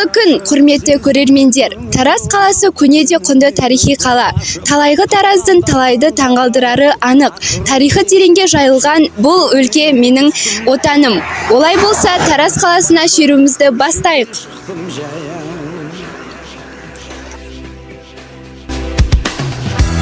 Қайырлы күн, құрметті көрермендер. Тараз қаласы көне де құнды тарихи қала. Талайғы Тараздың талайды таңғалдырары анық. Тарихы тереңге жайылған бұл өлке менің отаным. Олай болса, Тараз қаласына шеруімізді бастайық.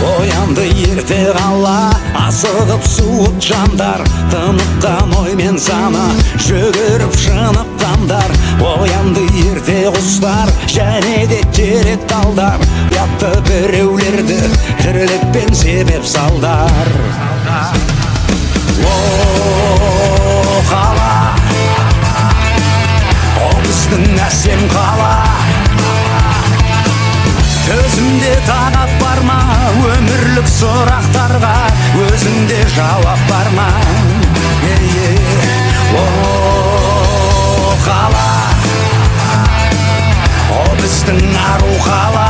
Оянды ерте қала, асығып суыт жандар, тыныққан оймен сана, жүгіріп шыныққандар. Оянды ерте құстар, және де терек талдар, ұятты біреулерді тірлікпен себеп салдар. О, қала, о біздің әсем қала. Төзімде тағат бар ма, өмірлік сұрақтарға өзіңде жауап бар ма? Ей, о, қала, о біздің ару қала.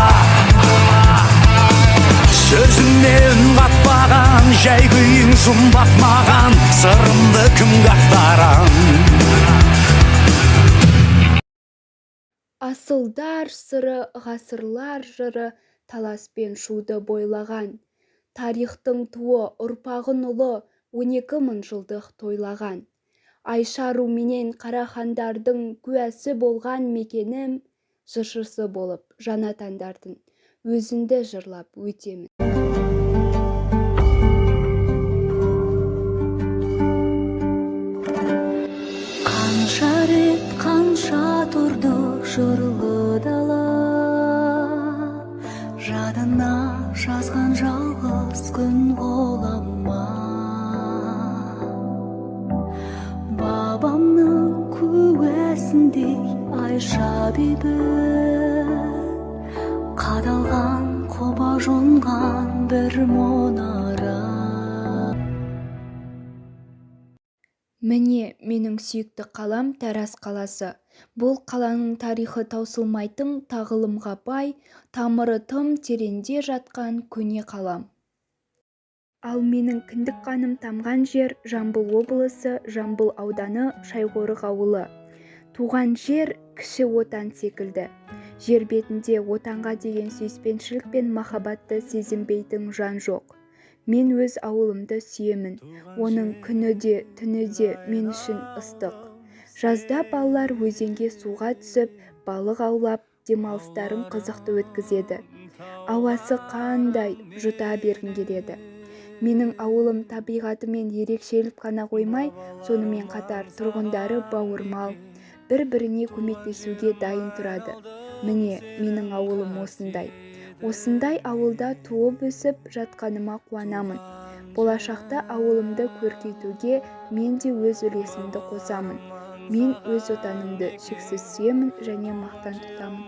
Сөзіңе үн қатпаған, жай күйің жұмбақ маған, сырымды кімге ақтарам? Асылдар сыры, ғасырлар жыры Талас пен Шуды бойлаған. Тарихтың туы, ұрпағын ұлы 12 мың жылдық тойлаған. Айша ру менен Қарахандардың куәсі болған мекенім, жыршысы болып жанатандардың өзіңді жырлап өтемін. Қанша рет, қанша тұрды жырлы дала, жадына жазған жалғыз күн ғолама. Бабамның куәсіндей Айша бибі, қадалған құба жонған бір мұнара. Міне, менің сүйікті қалам Тараз қаласы. Бұл қаланың тарихы таусылмайтын тағылымға бай, тамыры тым тереңде жатқан көне қалам. Ал менің кіндік қаным тамған жер Жамбыл облысы, Жамбыл ауданы, Шайқорық ауылы. Туған жер кіші отан секілді. Жер бетінде отанға деген сүйіспеншілік пен махаббатты сезінбейтін жан жоқ. Мен өз ауылымды сүйемін. Оның күні де, түні де мен үшін ыстық. Жазда балалар өзенге суға түсіп, балық аулап, демалыстарын қызықты өткізеді. Ауасы қандай, жұта бергің келеді. Менің ауылым табиғатымен ерекшеліп қана қоймай, сонымен қатар тұрғындары бауырмал, бір-біріне көмектесуге дайын тұрады. Міне, менің ауылым осындай. Осындай ауылда туып өсіп жатқаныма қуанамын. Болашақта ауылымды көркейтуге мен де өз үлесімді қосамын. Мен өз отанымды шексіз сүйемін және мақтан тұтамын.